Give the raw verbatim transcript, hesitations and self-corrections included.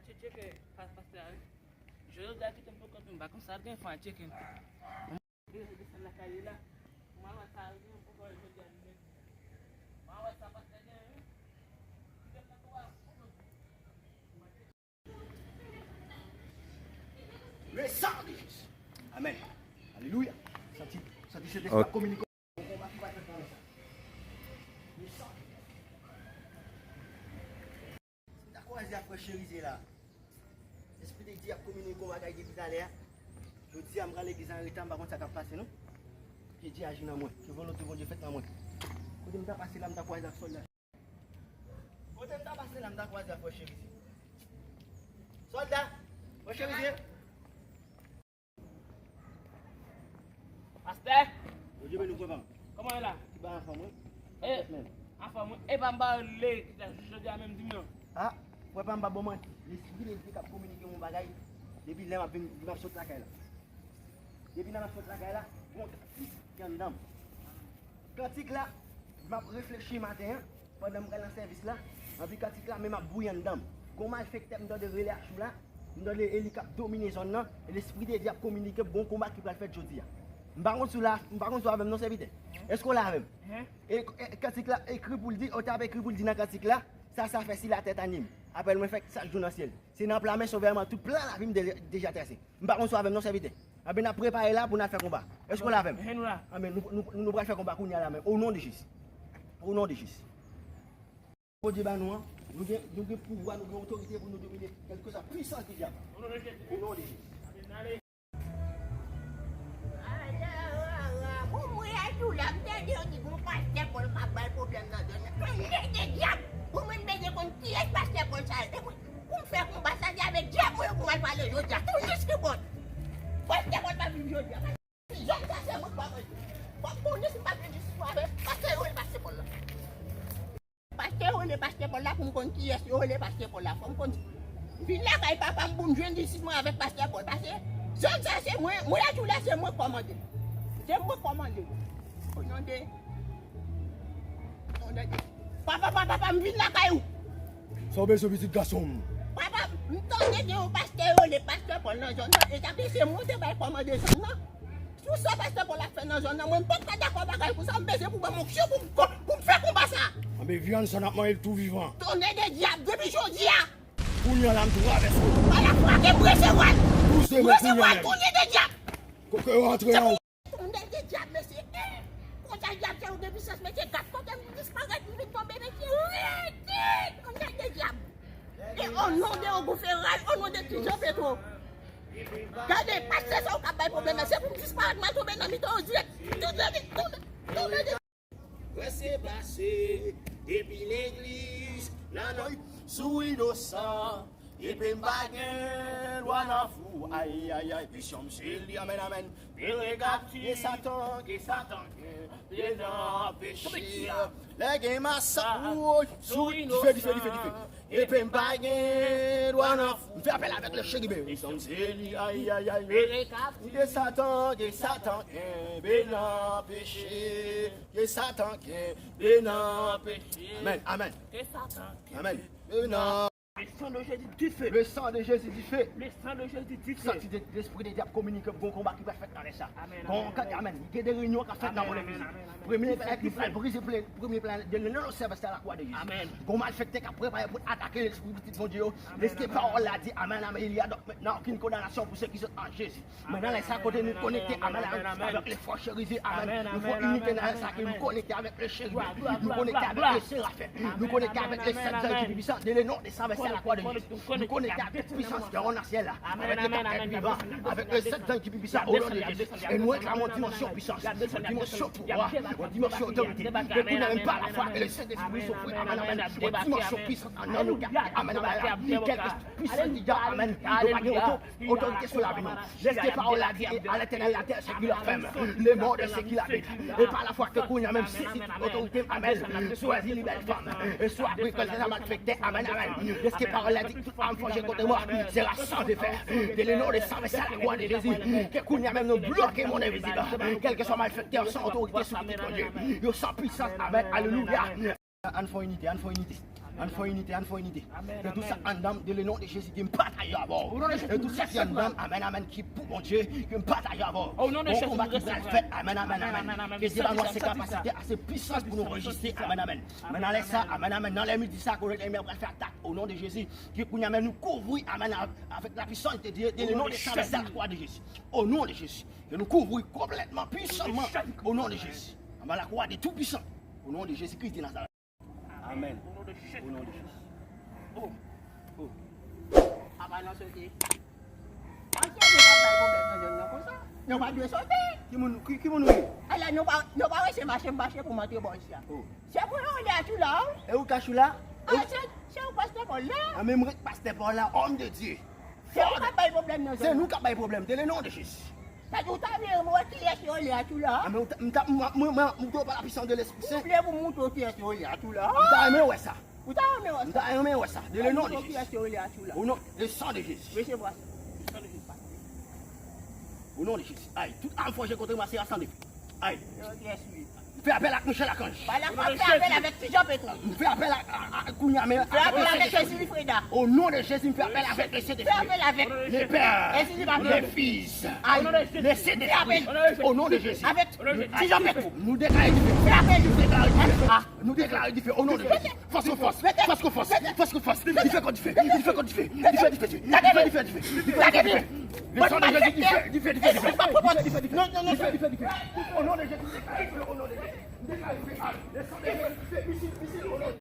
Tcheke pa- pastè a, wi. Jodi a kite m poko vin ba konsa gen fwa tcheke. Desann lakay li la. Mwen wè sa gen poko jodi a li menm. Mwen wè sa pastè gen, wi. Kite m nan kou a. Le sang de Jésus. Amen. Alelouya. Santi, santi Sentespri ap kominike. Bon konba ki pa fèt nan sa. Le sang de Jésus. Si m ta kwaze ak frè Cherizier la, Lespri de Dye ap kominike yon bagay depi talè a. Jodi a, m pral legliz an reta, m pa konn sa k ap pase, non. Ke Dye aji nan mwen. Ke volonte Bondye fèt nan mwen. Kote m ta pase la, m ta kwaze ak sòlda. Kote m ta pase la, m ta kwaze ak frè Cherizier. Sòlda! Frè Cherizier! Pastè! Bondye beni w, frè pa m. Kòman w ye la? Ki bagay anfòm, wi? E, anfòm, wi. Epa m pa rele ki ta jodi a menm, di m non. A, frè pa m, pa bon manti. Lespri de Dye k ap kominike m yon bagay depi lè m ap vin, m ap sot lakay la. Depi lè m ap sot lakay la, gon kantik ki anndan m. Kantik la, m ap reflechi maten an, pandan m pral nan sèvis la, anpi kantik la menm ap bouyi anndan m. Gon malfektè m tande rele Achou la, m tande e li k ap domine zòn nan, e Lespri de Dye ap kominike m gon konba ki pral fèt jodi a. M pa konn si w la, m pa konn si w avè m non, sèvitè. Èske w la avè m? E, e kantik la ekri pou l di, o t ap ekri pou l di nan kantik la, sa sa fè si latè t anime. Apèl mwen fèk sa jou nan syèl. Se nan plan men sovè mwen tout plan lavi m de- deja trase. M pa konn si w avè m non, sèvitè. Anben, n ap prepare la pou n al fè konba. Èske w la avè m? Anben, nou, nou, nou pral fè konba kounye a la menm. O non de Jezi. O non de Jezi. Bondye ba nou an, nou gen, nou gen pouvwa, nou gen otorite pou nou domine kèlkeswa pisans ki dyab. O non de Jezi. Bon, mwen a di w la, m tande yo di gon pastè Pòl k ap bay pwoblèm nan zòn nan. Tande de dyab! Bon, mwen m bezwen konn kiyès pastè Pòl sa ye. E mwen, pou m fè konba sa, se avèk dyab mwen yo pou m al pale jodi a. Tou jis ki pòt. Pastè Pòl pa vin jodi a. Jèn sa se mwen k pa manje. W ap konnen si m pa vin jis pou avèk pastè yo, pastè Pòl la. Pastè yo rele pastè Pòl la pou m konn kiyès yo rele pastè Pòl la. Fò m konn vin lakay papa m pou m jwenn li sisman avèk pastè Pòl. Paske zòn sa se mwen, mwen la tou la se mwen k kòmande. Se mwen k kòmande. O non de, o non de. Papa, papa, papa, m vin lakay ou. Sa w bezwen pitit gason m? Papa, m tande gen yon pastè yo rele pastè Pòl nan zòn nan. E sa se mwen te bay kòmande zòn nan. Pou sa pastè Pòl ap fè nan zòn nan, mwen m p ap ka dakò bagay konsa, m bezwen pou ban m onksyon pou m, pou m fè konba sa. Anben, vyann sa n ap manje l tou vivan. Tonnè de dyab, depi jodi a. Kounye a la, m travèse w. Pa lafwa ke m resevwa l. Douz de mè kounye a menm. Tonnè de dyab. Kote yo antre an. Tonnè de dyab, mesye. Eh, konsa dyab sa yo gen pisans, mesye, gad kote m disparèt, m vin tonbe, mesye. Rete! Tonnè de dyab. E o non de Ogo Feray, o non de Ti Jan Petwo. Gade, pastè sa yo k ap bay pwoblèm nan. Se pou m disparèt, m al tonbe nan mitan yo dirèk. Tonbe, tonbe, tonbe. Prese pase depi legliz la nan sou inosan. Epi m pa gen dwa nan fou. Ay, ay, ay, misyon m se li. Amèn, amèn. Pere kapti. Ke Satan, ke Satan, ke Satan anpeche. Lè gen masak, woy, sou dife, dife, dife, dife. Epi m pa gen dwa nan fou. M fè apèl avèk le cheriben. Misyon m se li, ay, ay, ay. Ke Satan, ke Satan kenbe nan peche. Ke Satan kenbe nan peche. Amèn, amèn. Ke Satan kenbe nan Le sang de Jésus du feu. Le sang de Jésus du feu. Le sang de Jésus du feu. Santi de, Lespri de Dye ap kominike m gon konba ki pral fèt nan lè sa. Amèn, amèn, amèn. Gon kat, amèn. Gen de reyinyon k ap fèt nan mond envizib. Premye planèt ki pral brize, premye planèt de le non sèvès a la kwa de Jezi. Amèn. Gon malfektè k ap prepare pou atake lespri pitit Bondye yo. Lèske pawòl la di, amèn, amèn, il y a donc maintenant aucune condamnation pour ceux qui sont en Jésus. Men nan lè sa kote nou konekte, amèn, amèn, avèk le fò cherizier, amèn. Nou fè inite nan lè sa ke nou konekte avèk le cherizier. Nou konekte avèk le serafen. Nou konekte avèk le sèt zanj ki pi pwisan, de le non de Saint Vincent la croix de Jésus. Nou konekte avèk tout pwisans ki nan syèl la, avèk le katèt vivan, avèk le sèt zanj ki pi pwisan, o non de Jezi. E nou antre nan yon dimansyon pwisans, yon dimansyon pouvwa, yon dimansyon otorite. E kounye a menm pa lafwa, e le Sentespri sou fre, amèn, amèn. Yon dimansyon pwisans nan nou, amèn, amèn, amèn. Kèlke pwisans ki dèyè, amèn. Yo pa gen oto- Otorite sou lavi nou. Lèske pawòl la di, à l'Éternel la terre, ce qu'il a fait, les morts de ceux qui l'habitent. E pa lafwa ke kounye a menm sezi tout otorite, amèn. Sou zili bèl fanm, e sou abri kòl sa malfektè, amèn, amèn. Lèske pawòl la di, tout arme forgée contre moi sera sans effet. De le nom de Saint Vincent la croix de Jésus, ke kounye a menm nou bloke mond envizib. Kèlkeswa malfektè, san otorite sou pitit Bondye. Yo san pwisans, amèn, alelouya. Ann fè inite, ann fè inite. Ann fè inite, ann fè inite. Ke tout sa anndan m, de le non de Jezi, ke m pataje avè w. Ke tout sa ki anndan m, amèn, amèn, ki pou Bondye, ke m pataje avè w. Gon konba ki pral fèt, amèn, amèn, amèn. Ke Dye ba nou ase kapasite, ase pisans pou nou reziste, amèn, amèn. Men nan lè sa, amèn, amèn, nan lè midi sa, ke lènmi pral fè atak, o non de Jezi. Ke kounye a menm nou kouvri, amèn, avèk la pisans de Dye, de le non de Saint, de la croix de Jésus. O non de Jezi. Ke nou kouvri konplètman, pisanman, o non de Jezi. Anba la croix de Tout-Puissant. O non de Jezi Kris de Nazarèt. Amèn. O non de Jezi. O non de Jezi. Oh. Oh. Apa nou sote? Ansyen nou pa bay pwoblèm nan zòn nan konsa. Nou pa dwe sote. Ki moun, ki, ki moun ou ye? Ala, nou pa, nou pa wè se mache m mache pou m antre bò isi a. Oh. Se pou yo rele Atchoula, wi. E ou k Atchoula? Ah, se, se ou pastè Pòl la? Ah, men m ret pastè Pòl la, homme de Dieu. Se ou k ap bay pwoblèm nan zòn nan. Se nou k ap bay pwoblèm, de le non de Jezi. Sa di ou ta vle mwen wè kiyès yo rele Atchoula? Ah, men ou ta, m ta, m, m, m, m, m, m, pa la puissance de l'Esprit Saint. Ou vle pou moutre w kiyès yo rele Atchoula? M ta renmen wè sa. Ou ta renmen wè sa? M ta renmen wè sa. De le non de Jezi. Kiyès yo rele Atchoula? Au nom, le sang de Jésus. Resevwa sa. Au nom de Jésus. Ay, tout arme forgée contre moi sera sans effet. Ay. Yo, kiyès li? M fè apèl ak Michel Archange. Pale ak mwen, fè apèl avèk Ti Jan Petro. M fè apèl ak, a, a, kounye a, men, fè apèl avèk Ezili Freda. Au nom de Jésus, m fè apèl avèk le Saint-Esprit. Fè apèl avèk le Père, Ezili Freda, le Fils, le Saint-Esprit. Au nom de Jésus. Avèk Ti Jan Petro. Nou deklare dife. Fè apèl. Nou deklare dife. Nou deklare dife. Au nom de Jésus. Fòs pou fòs. Fòs pou fòs. Fòs pou fòs. Dife kont dife. Dife kont dife. Dife, dife, dife. Dife, dife, dife. Dife, dife, dife. Le sang de Jésus, dife, dife, dife, dife. Dife, dife, dife. Non, non, non. Dife, dife, dife. Au nom de Jésus, dife, dife, au nom de Jésus. Dife, dife, dife. Le sang de Jésus.